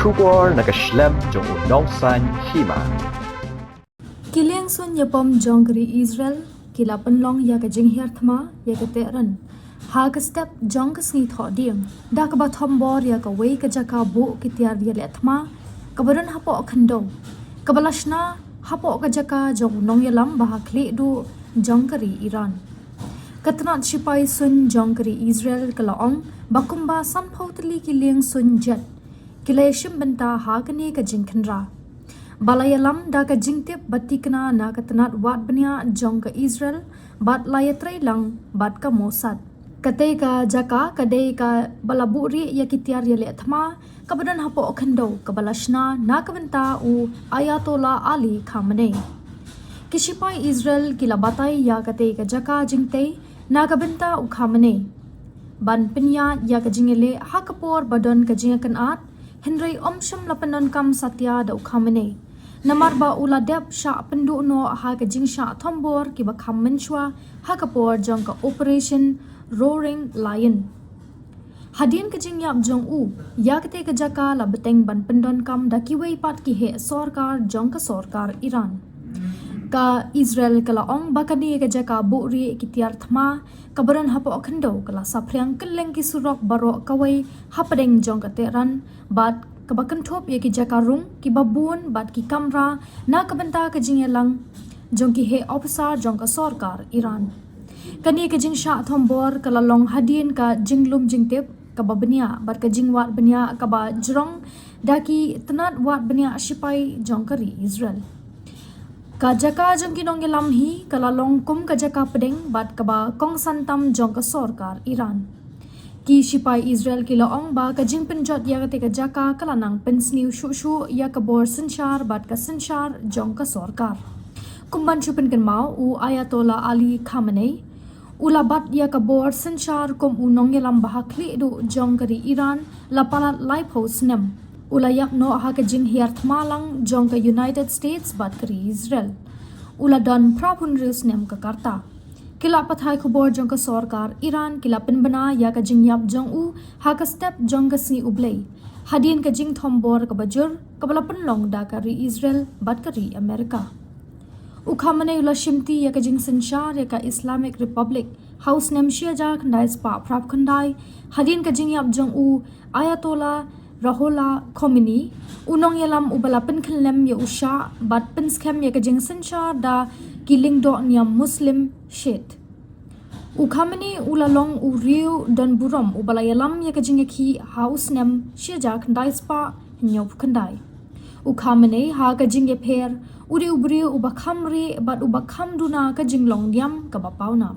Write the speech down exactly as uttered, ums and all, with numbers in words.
Khubor na ka shlem jong u nongsan hima. Ki lieng suiñ ïapom jong ka ri Israel ki la pynlong ïa ka jinghiar thma ïa ka Tehran ha ka step jong ka sngi Thohdieng, da kaba thombor ïa kawei ka jaka buh ki tiar ïaleh thma kaba don hapoh khyndew, kaba la shna hapoh ka jaka jong u nongïalam ba ha khlieh duh jong ka ri Iran. Ka tnat shipai suiñ jong ka ri Israel ka la ong ba kumba sanphew tylli ki lieng suiñ jet ki la ïashim bynta ha kane ka jingkhynra, ba la ïalam da ka jingtip ba tikna na ka tnat wad bniah jong ka Israel bad la ïatreilang bad ka Mossad. Katei ka jaka ka dei kaba la buhrieh ïa ki tiar ïaleh thma kaba don hapoh khyndew kaba la shna na ka bynta u Ayatollah Ali Khamenei. Ki shipai Israel ki la batai ïa katei ka jaka jingtei na ka bynta u Khamenei ban pynïaid ïa ka jingïaleh ha ka por ba don ka jingïakynad, hynrei ym shym la pyndonkam satia da u Khamenei, namar ba u la dep shah pynduh noh ha ka jingshah thombor kiba kham mynshuwa ha ka por jong ka Operation Roaring Lion. Hadien ka jingïap jong u ïa katei ka jaka la bteng ban pyndonkam da kiwei pat ki heh sorkar jong ka sorkar Iran. Ka Israel ka la ong ba kane ka jaka buhrieh ki tiar thma kaba don hapoh khyndew ka la saphriang kylleng ki surok baroh kawei hapdeng jong ka Tehran bad kaba kynthup ïa ki jaka rung kiba bun bad ki kamra na ka bynta ka jingïalang jong ki heh ophisar jong ka sorkar Iran. Kane ka jingshah thombor ka la long hadien ka jinglum jingtip kaba bniah bad ka jingwad bniah kaba jrong da ki tnat wad bniah shipai jong ka ri Israel. Ka jaka jong ki nongïalam hi ka la long kum ka jaka pdeng bad kaba kongsan tam jong ka sorkar Iran. Ki shipai Israel ki la ong ba ka jingpynjot ïa katei ka jaka ka la nang pynsniew shuh shuh ïa ka bor synshar bad ka synshar jong ka sorkar. Kum ban shu pynkynmaw, u Ayatollah Ali Khamenei u la bat ïa ka bor synshar kum u nongïalam ba ha khlieh duh jong ka ri Iran la palat laiphew snem. U la ïap noh ha ka jinghiar thma lang jong ka United States bad ka ri Israel. U la don phraphew hynriew snem ka rta. Ki lad pathai khubor jong ka sorkar Iran ki la pynbna ïa ka jingïap jong u ha ka step jong ka Sngi U Blei, hadien ka jingthombor kaba jur kaba la pynlong da ka ri Israel bad ka ri Amerika. U Khamenei u la shimti ïa ka jingsynshar ïa ka Islamic Republic ha u snem shi hajar khyndai spah phraphew khyndai, hadien ka jingïap jong u Ayatollah Ruhollah Khomeini, u nongïalam uba la pynkhyllem ïa u shah bad pynskhem ïa ka jingsynshar da ki lyngdoh niam Muslim Shiite. U Khamenei u la long u riew don burom uba la ïalam ïa ka jingïakhih ha u snem shi hajar khyndai spah hynñiewphew khyndai. U Khamenei ha ka jingïapher u dei u briew uba kham rieh bad uba kham duna ka jinglong niam kaba pawnam.